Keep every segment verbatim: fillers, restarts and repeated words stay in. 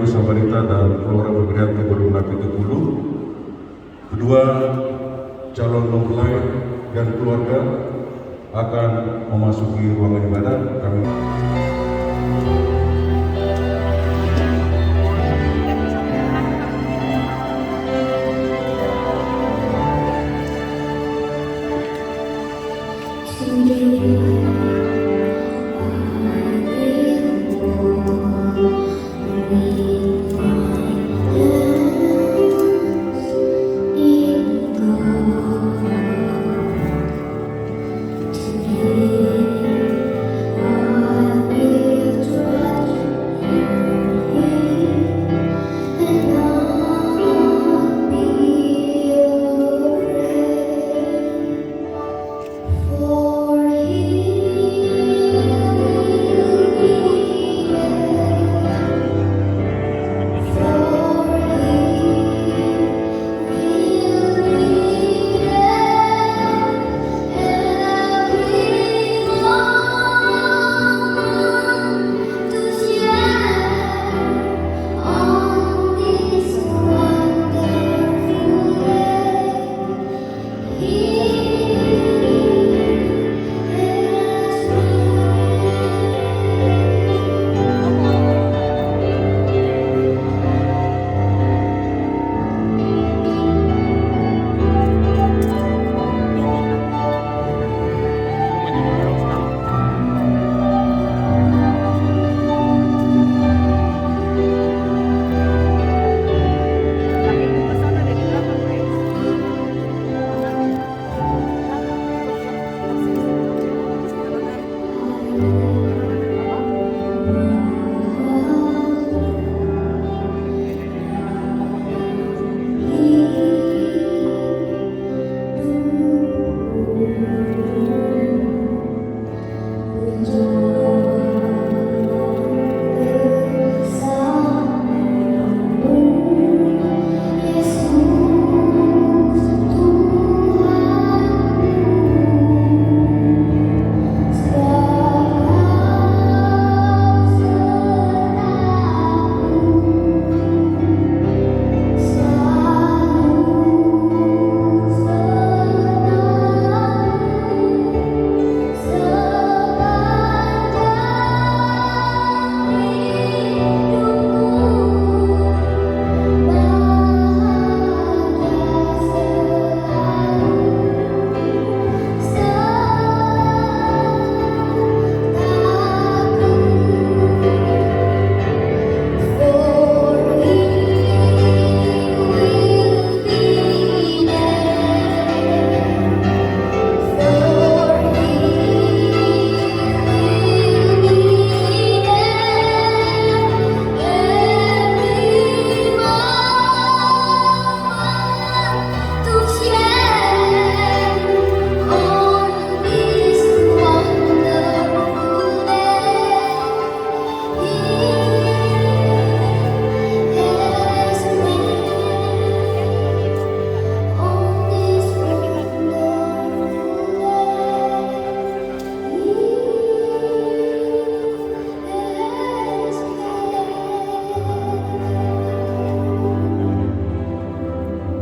Sambalita dan keluarga Febrianti volume enam puluh tujuh. Kedua, calon mempelai dan keluarga akan memasuki ruangan ibadah. Kami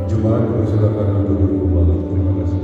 Jemaat dipersilakan untuk duduk kembali. Terima kasih.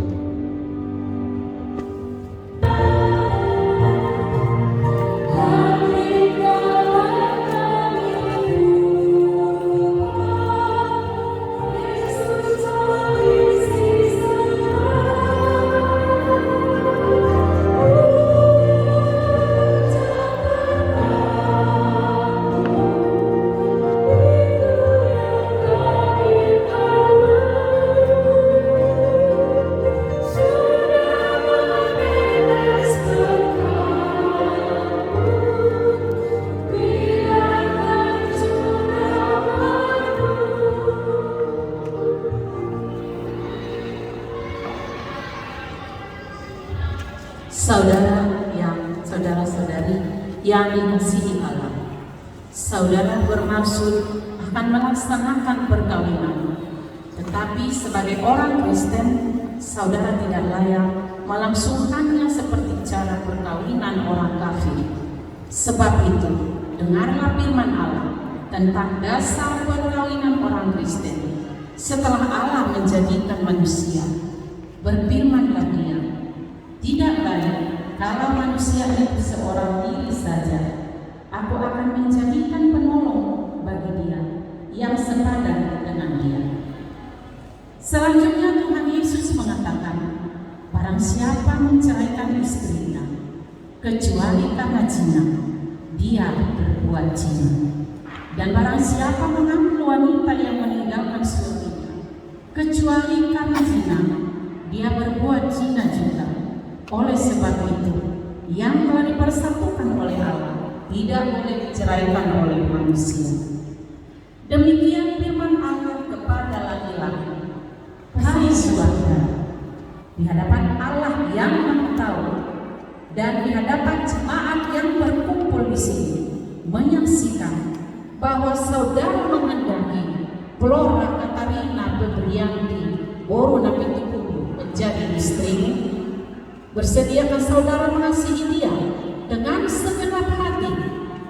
Saudara yang, saudara-saudari yang dikasihi Allah, saudara bermaksud akan melaksanakan perkawinan, tetapi sebagai orang Kristen, saudara tidak layak melangsungkannya seperti cara perkawinan orang kafir. Sebab itu, dengarlah firman Allah Tentang dasar perkawinan orang Kristen setelah Allah menjadikan manusia, berfirmanlah Dia, "Tidak baik kalau manusia itu seorang diri saja. Aku akan menjadikan penolong bagi dia yang sepadan dengan dia." Selanjutnya, Tuhan Yesus mengatakan, "Barang siapa menceraikan istrinya, kecuali karena zina, dia berbuat zina. Dan barang siapa mengambil wanita yang meninggalkan suaminya, kecuali karena zina, dia berbuat zina juga. Oleh sebab itu, yang telah dipersatukan oleh Allah tidak boleh diceraikan oleh manusia." Demikian firman Allah kepada laki-laki. Hai suami, di hadapan Allah yang Maha Tahu dan di hadapan jemaat yang berkumpul di sini, menyaksikan bahwa saudara menghendaki Flora Katarina Febrianti, boru Napitupulu, menjadi istrimu? Bersediakah saudara mengasihi dia dengan segenap hati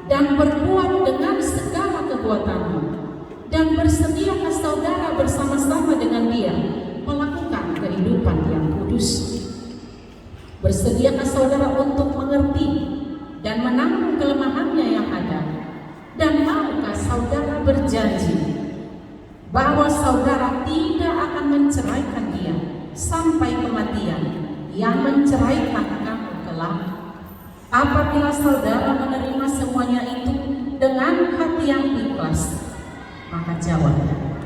dan berbuat dengan segala kekuatanmu? Dan bersediakah saudara bersama-sama dengan dia melakukan kehidupan yang kudus? Bersediakah saudara untuk mengerti dan menanggung kelemahannya yang ada? Dan maukah saudara berjanji bahwa saudara tidak akan menceraikan dia sampai kematian yang menceraikan kamu kelak? Apabila saudara menerima semuanya itu dengan hati yang ikhlas, maka jawablah.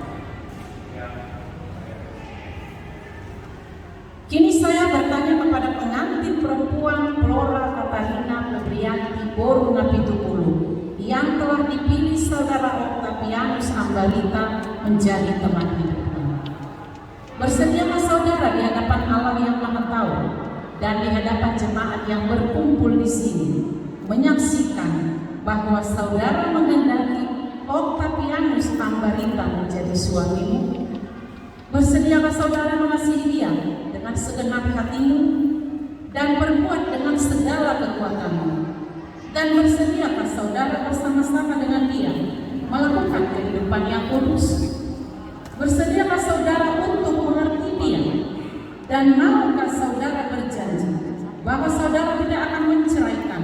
Kini saya bertanya kepada pengantin perempuan Flora Katarina Febrianti, boru Napitupulu, yang telah dipilih saudara Octavianus Ambarita menjadi teman hidupnya. Bersediakah saudara di hadapan Allah yang Maha Tahu dan di hadapan jemaat yang berkumpul di sini menyaksikan bahwa saudara menghendaki Octavianus Ambarita menjadi suamimu? Bersediakah saudara mengasihi dia dengan segenap hatimu dan berbuat dengan segala kekuatanmu? Dan bersediakah saudara bersama-sama dengan dia melakukan kehidupan yang kudus? Bersediakah saudara untuk mengerti dia? Dan maukah saudara berjanji bahwa saudara tidak akan menceraikan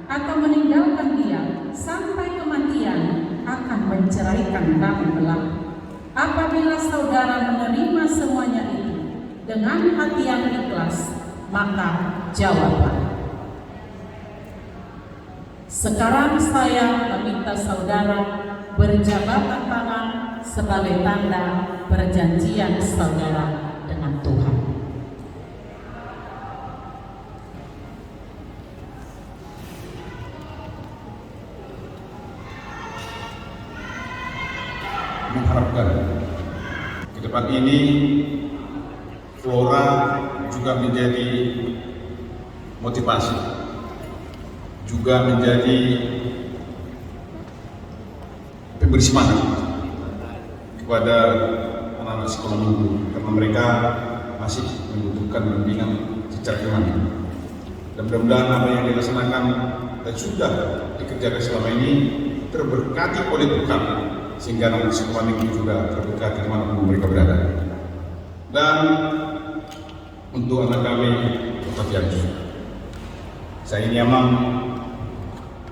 atau meninggalkan dia sampai kematian akan menceraikan kamu kelak? Apabila saudara menerima semuanya itu dengan hati yang ikhlas, maka jawablah. Sekarang saya meminta saudara berjabatan tangan sebagai tanda perjanjian saudara dengan Tuhan. Mengharapkan ke depan ini Flora juga menjadi motivasi, juga menjadi pemberi semangat kepada anak-anak sekolah minggu, karena mereka masih membutuhkan bimbingan secara iman. Dan mudah-mudahan apa yang dilaksanakan dan sudah dikerjakan selama ini terberkati oleh Tuhan, sehingga anak sekolah minggu juga terberkati di mana pun mereka berada. Dan untuk anak kami, Octavianus, saya ini, Amang,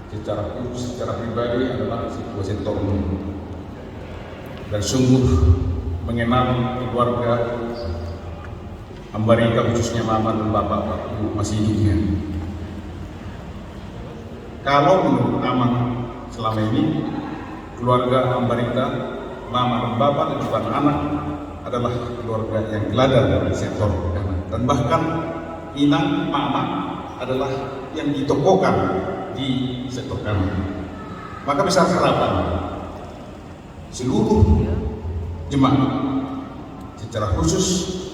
secara khusus, secara pribadi adalah sebuah setor dan sungguh mengenal keluarga Ambarita, khususnya Mama dan Bapak waktu masih hidupnya. Kalau menurut Amang selama ini, keluarga Ambarita, Mama dan Bapak dan juga anak-anak adalah keluarga yang teladan dari sektor kanan. Dan bahkan Inang, Mama adalah yang ditokohkan di sektor kanan. Maka besar harapan seluruh jemaat, secara khusus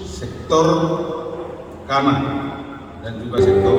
sektor kanan dan juga sektor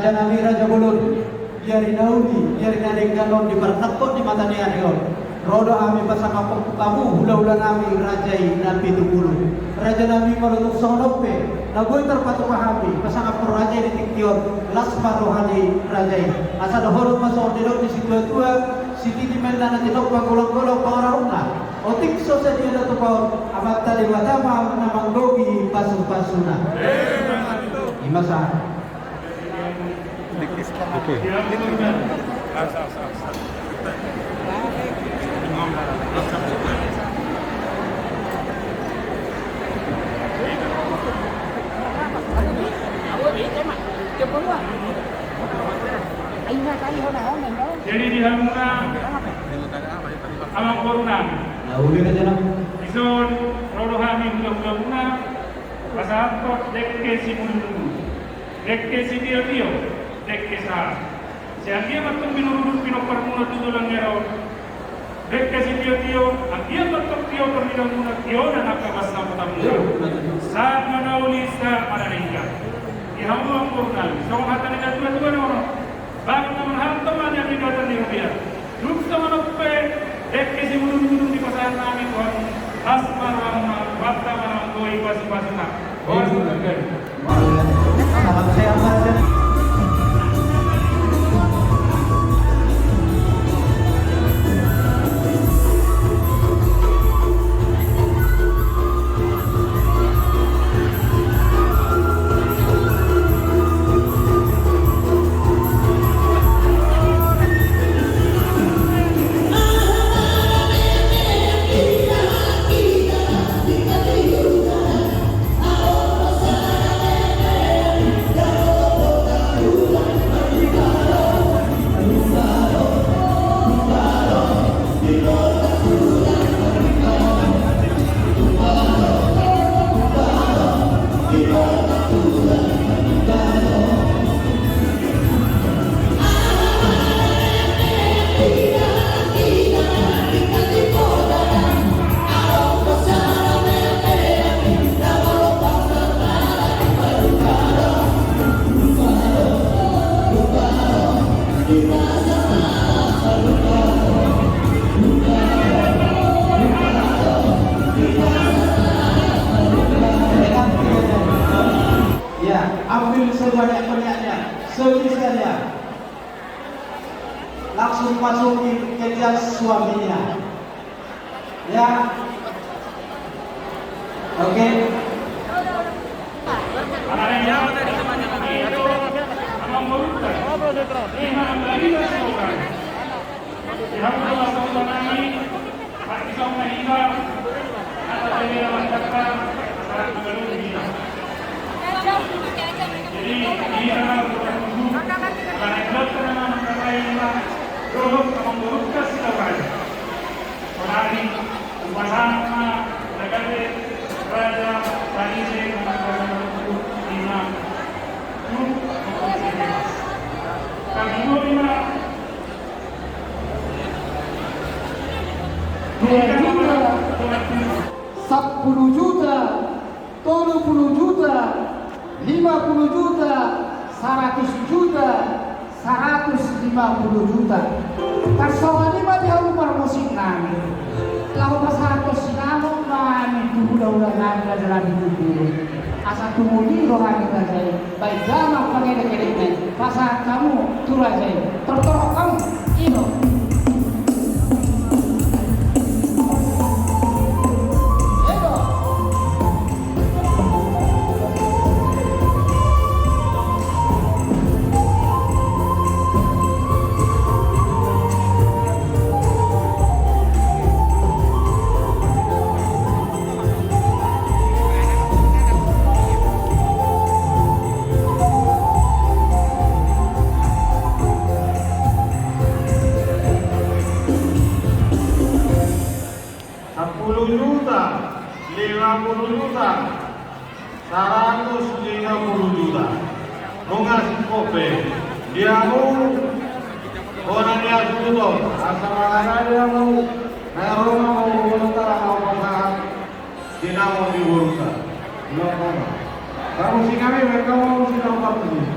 Nami raja bolon, di ari na uli, di ari na denggan on, di partangkok ni mata ni ari on, ro do hami pasangaphon hamu hulahula nami raja i na pitu pulu. Raja nami, molo tung songon on pe na boi tarpatupa hami pasangaphon raja i di tingki on, las ma roha ni raja i. Asa dohonon ma songon nidok ni situatua: Sititi ma inna na tinopa, golanggolang pangarahutna, otik so sadia na tupa on, Amanta Debata ma na manggohi pasupasuna. I ma sahat. Oke. Jadi di hamuna amangboru nami, dison ro do hami hulahulamuna pasahathon dengke simudurudur, dengke sitiotio, dengke sahat. Sai anggiat ma tong binurudur pinomparmuna tu joloan ni ari on, dengke sitiotio, anggiat ma tong tio parnidamuna, tio na nangkamas saputamuna. Sahat ma na uli, sahat ma na denggan. Di hamu amangboru nami, songon hata ni natuatua na olo, bahen ma mangalangka ma di ari ni datan ni robean. Dung songon on pe, dengke simudurudur dipasahat nami tu hamu, las ma rohamuna, Amanta ma na manggohi pasupasuna. Salam sehat, Raja. Ya, ambil sebanyak-banyaknya, sebisanya. Langsung masukin ke jas suaminya. Ya. Oke. Dua juta, sampulu juta, tolu pulu juta, lima pulu juta, saratus juta, saratus lima pulu juta. Tarsongon i ma di hamu parmusik nami. Laho pasahathon sinamot ma hami tu hulahula nami raja nami tu pulu. Asa tumuli roha ni raja i. Baen damang pangedek-edekna i. Pasahat hamu tu raja i. Tortorhon hamu. I do. I do. Sampulu juta, lima pulu juta, saratus lima pulu juta. Nunga singkop be. Di hamu bona ni hasuhuton, asa mangarade hamu, na ro ma hamu, bona tara hamu pasahat sinamot di boruta. Parmusik nami, baen hamu sinamot parmusik.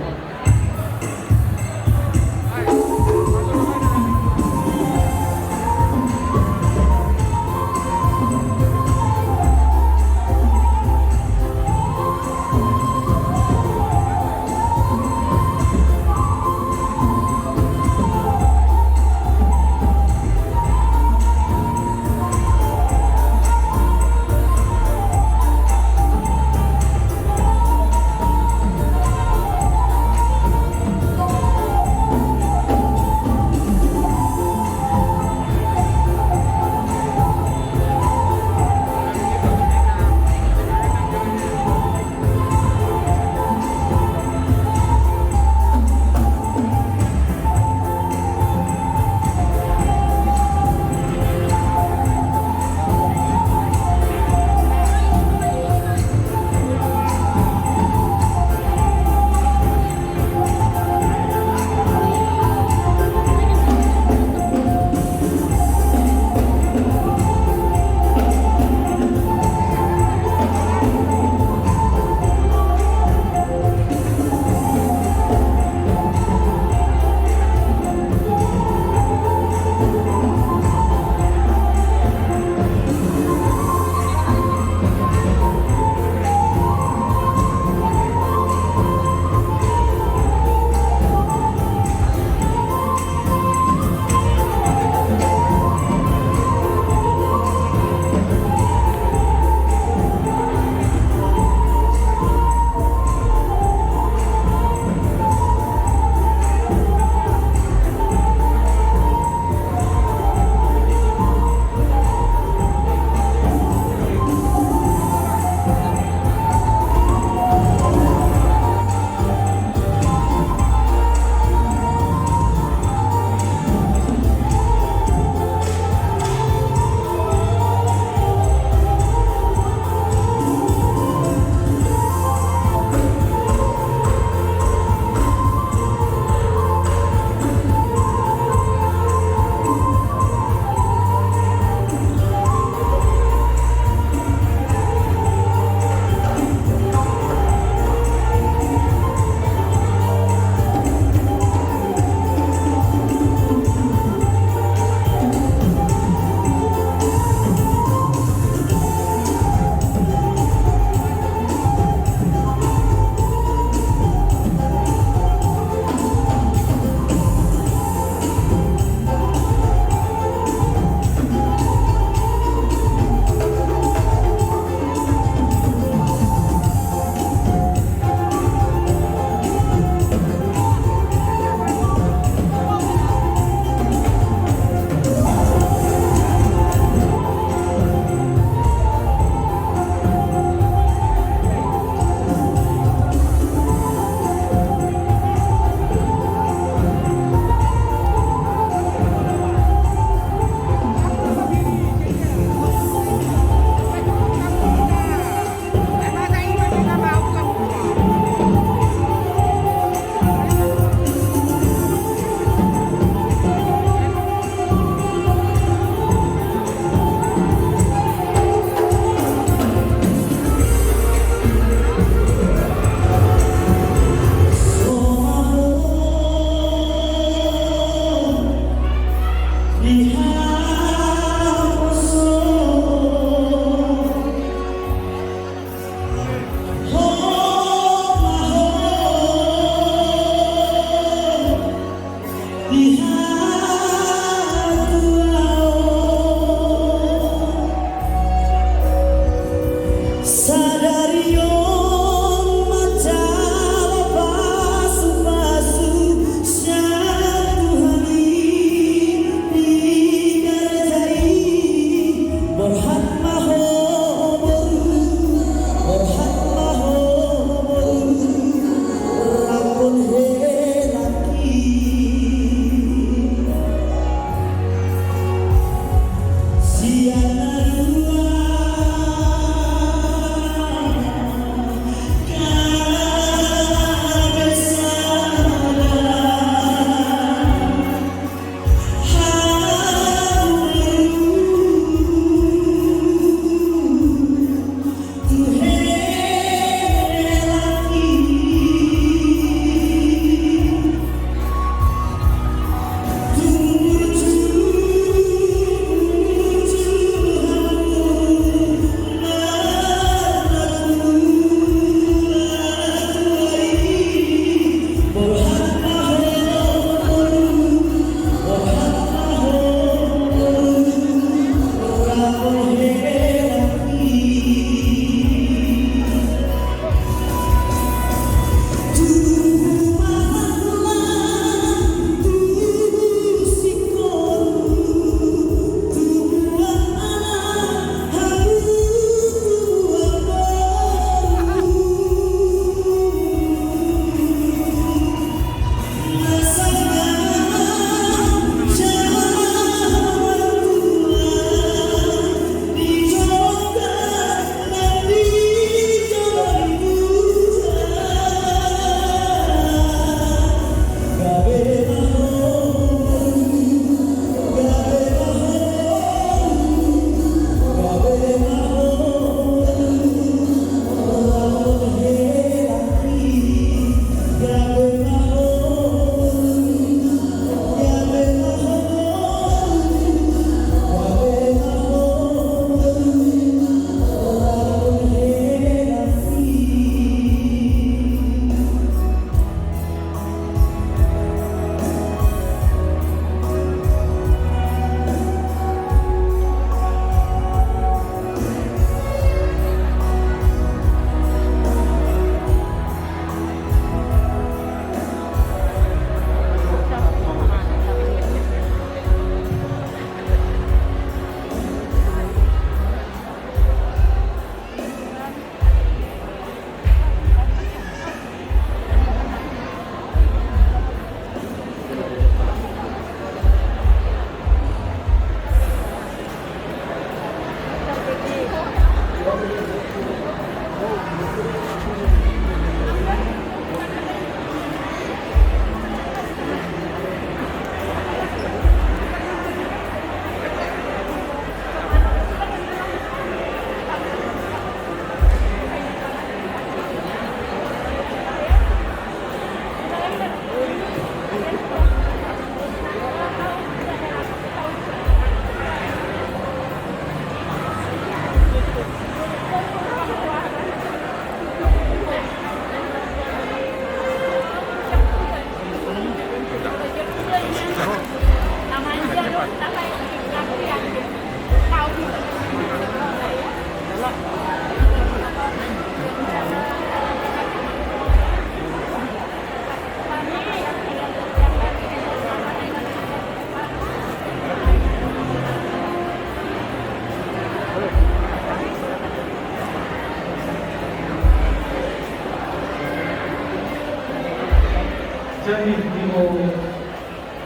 Jadi, di ho,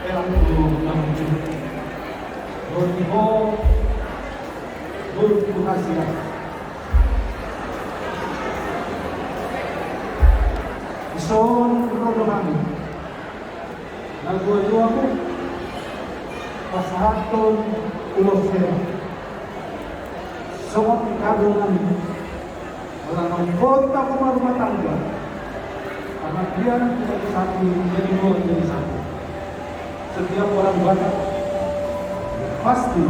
elang tu na muncul. Roti ho, roti tu hasil. Ison ro do hami. Na dua-dua mu. Pasahathon ulos hela. Songon kado nami. Ala naung boi tabo marumah tangga. Karena dia tidak bisa menjadi dua menjadi satu. Setiap orang Batak pasti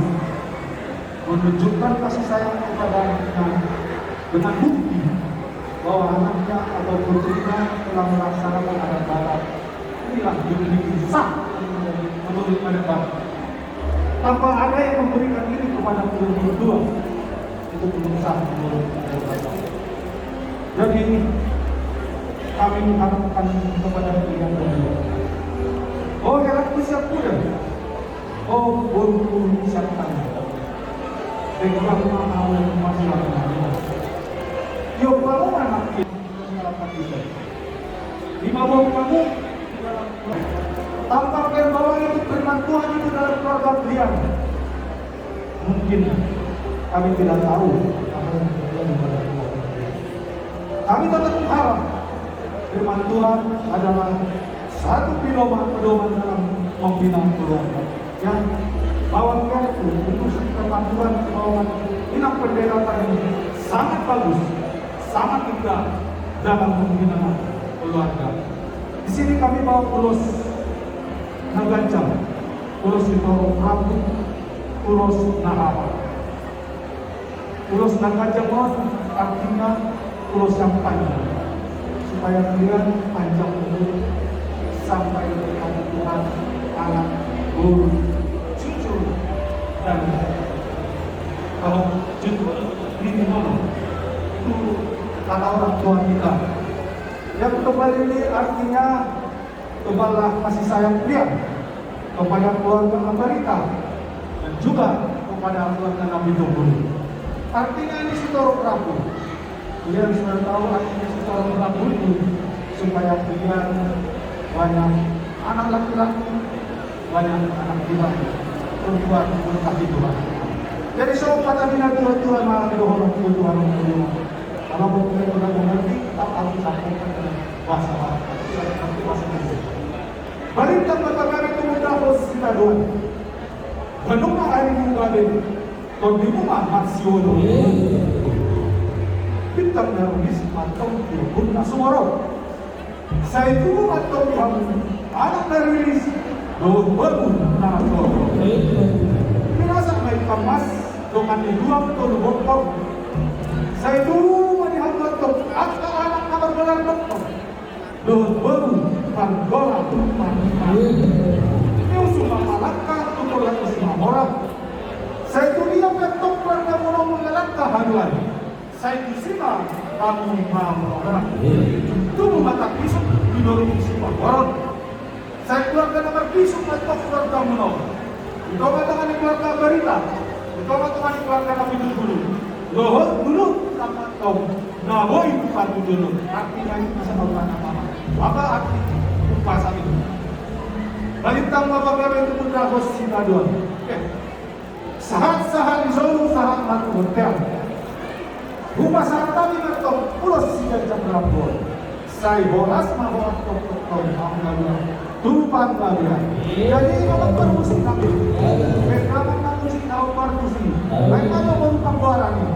menunjukkan kasih sayang kepada anaknya dengan bukti bahwa anaknya atau putrinya telah melaksanakan adat Batak. Inilah bukti sah menurut adat Batak. Tanpa ada yang memberikan ini kepada kedua orang tua, itu belum sah menurut adat Batak. Jadi, kami mengharapkan kepada kalian berdua. Oh, heran ku siap kuda. Oh, boru ku siap tanda. Baik, aku mau tahu yang masih lama. Yo, kalau anak kita. Lima buah kamu. Tampaknya bahwa itu firman Tuhan itu dalam keluarga kalian. Mungkin kami tidak tahu apa yang terjadi pada keluarga kalian. Kami tetap berharap firman Tuhan adalah satu pedoman, pedoman dalam membina keluarga. Ya, bahwa itu untuk kepanduan, bahwa inang pendeta tadi sangat bagus, sangat indah dalam membina keluarga. Di sini kami bawa ulos na ganjang, ulos sitorop rambu, ulos na hapal. Ulos na ganjang on artinya ulos yang panjang, supaya kalian panjang umur sampai kepada Tuhan, anak, boru, cucu, dan kalau cucu ini mana itu kata orang tua kita. Yang kembali ini artinya Tebarlah kasih sayang kalian kepada keluarga Ambarita dan juga kepada keluarga Nabi Dogulu. Artinya ini sitorop rambu. Kalian sudah tahu artinya sitorop rambu itu supaya kalian banyak anak laki-laki, banyak anak laki-laki, perempuan berkah Tuhan. Jadi sobat tadi na tua-tua na di dohonok Tuhan. Kalau mau kita mengerti, kita harus sampaikan bahasa Arab. Tidak mengerti bahasa Indonesia. Balintang ma pagabe tumundalhon sitadoan. Manungkun ari ni gabe, tondimu ma marsioloi. Bintang na riris mantong di ombun na sumorop. Sai tubu mantong di hamu anak na riris dohot boru na torop. Pinasak ma i pangmas dongan ni duang tolu boktong. Sai tubu ma di hamu mantong angka anak na margolar doktong dohot boru margolar Panglima. Niusung ma palangka tu pola ni Simamora. Sai tu dia pe tong keluargamu on manghalangka haduan. Sai tusi ma hamu mamora. Tubu ma tambisuk di dolok ni Sipagoron. Sai keluarga na marbisuk ma tong keluargamu on. Di tonga-tonga ni keluarga Ambarita, di tonga-tonga ni keluarga Nabi Dogulu, dohot dulu na mantong na boi tu patuduhon. Artinya ini bisa menggunakan apa? Apa arti bahasa ini? Balintang ma pagabe tumundalhon sitadoan. Eh, sahat-sahat ni solu sahat ma tu bontean. Hupasahat hami ma tong ulos siganjang rambu on. Sai horas ma horas tongtong hamu na dua. Tu panggabean. Jadi ingkon parmusik nami. Baen damang na musik na parmusik. Baen ma tong boru panggoaran i.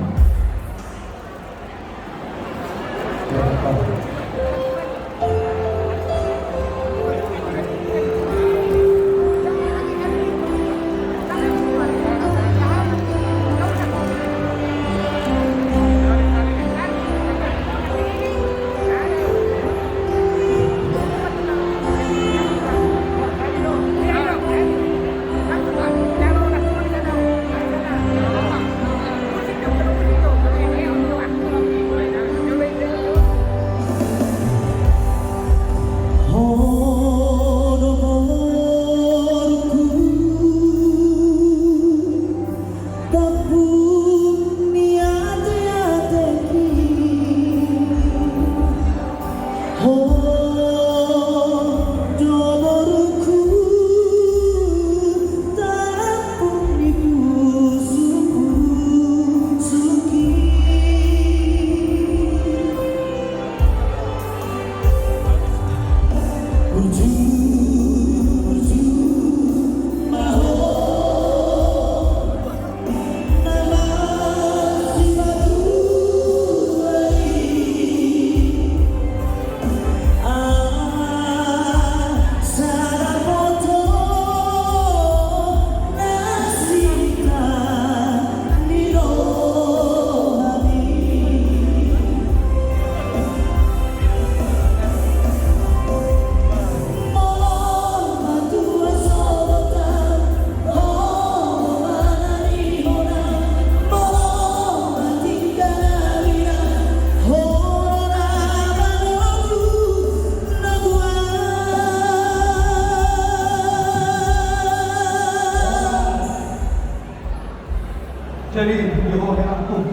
Jadi, di ho helangku,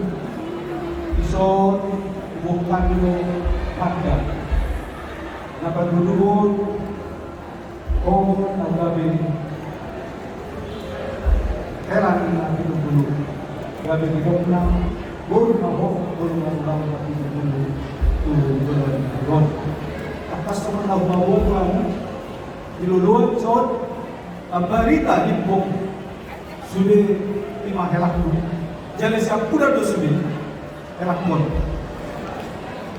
dison huboan hami do hata na parluluon. Ho na gabe helang na pitupulu, gabe didok na boru ma ho, boru ma tulang na pitupulu tu joloan on. Tangkas songon na hupaboa tu hamu, di loloan on, barita himbong sude, i ma helangku. Jala siampudan do sude helangkon.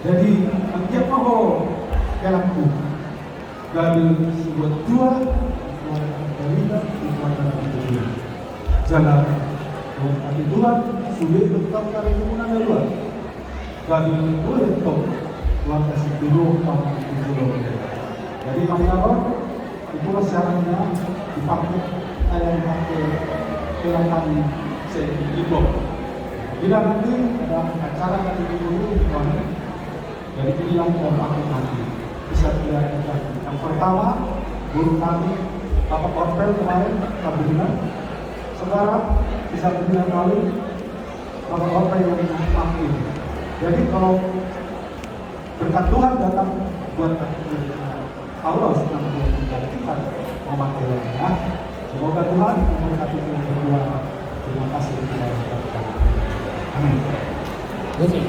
Jadi, anggiat ma ho helangku gabe sibuat tua, sibuat barita, sibuat barita. Jala, anggiat ma ho helangku gabe sibuat tua, sibuat barita. Gabe boleh tong, lantas itu dulu, Pak, itu dulu. Jadi, Pak Jarod, itu syaratnya dipakai, kayak dipakai kelengkapan se-, diplom. Bila nanti ada acara nanti dulu, Pak, jadi bilang kompak nanti. Bisa dilakukan. Yang pertama, guru kami, Bapak Korpel kemarin, Sabrina. Sekarang, bisa dibilang kali, Bapak-bapak yang hadir. Jadi, kalau berkat Tuhan datang buat kita, Allah senang buat kita, kita memakai lainnya. Semoga Tuhan memberkati kita berdua. Terima kasih. Amin. Oke.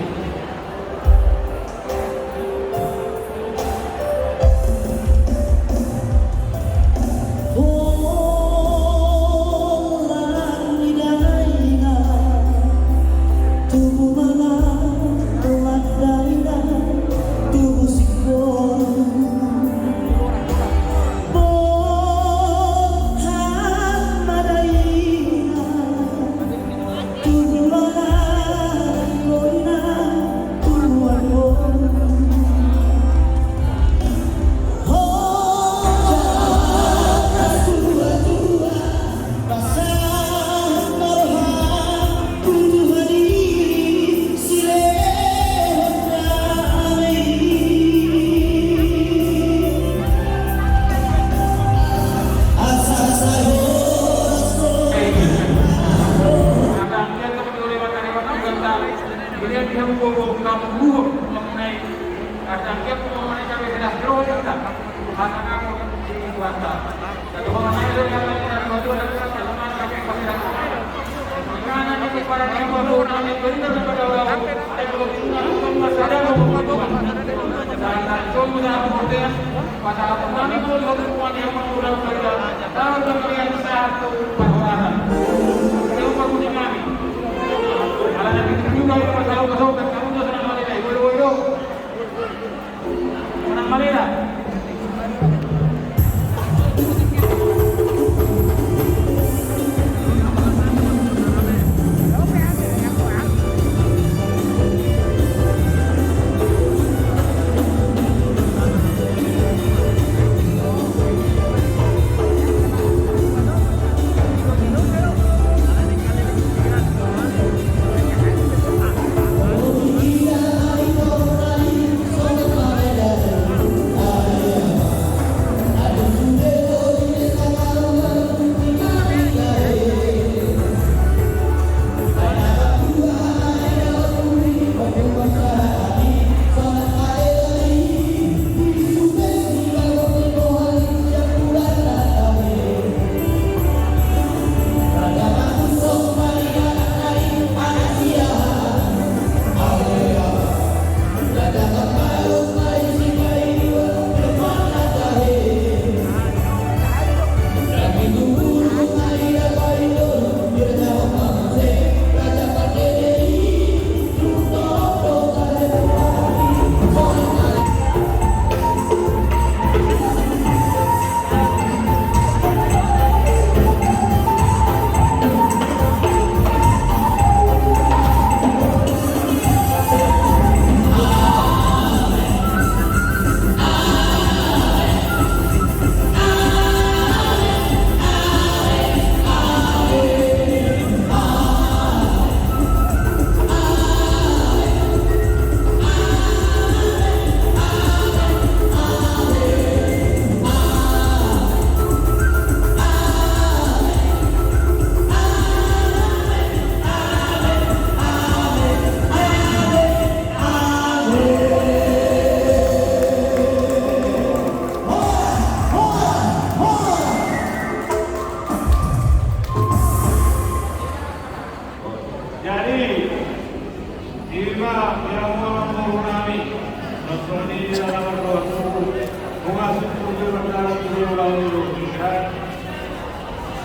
Songon i di dalan mardoa tu Tuhan,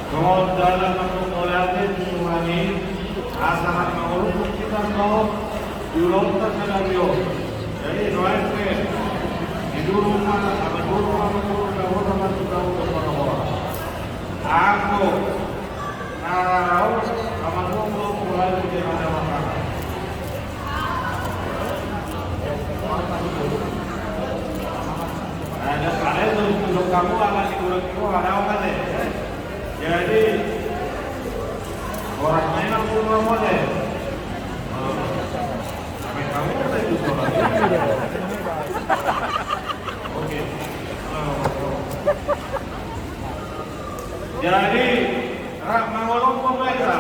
songon dalan mardoa tu Tuhan i, asa mangoloi hita tu di ulaonta sadari on. Jadi nuaeng pe di duru ma, ama duru ma, ama duru ma, ama duru ma. Anggo jadi orang lain aku mau deh. Oke. Jadi, rap mangoloi pe hita.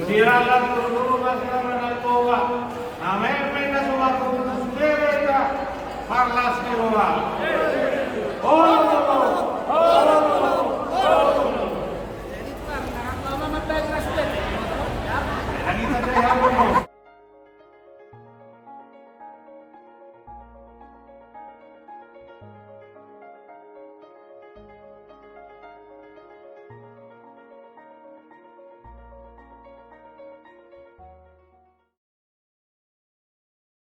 Sirang lan turun-turun masih sama naik bawa. Nama yang main nasu waktu itu sepeda. Parlas di bawah.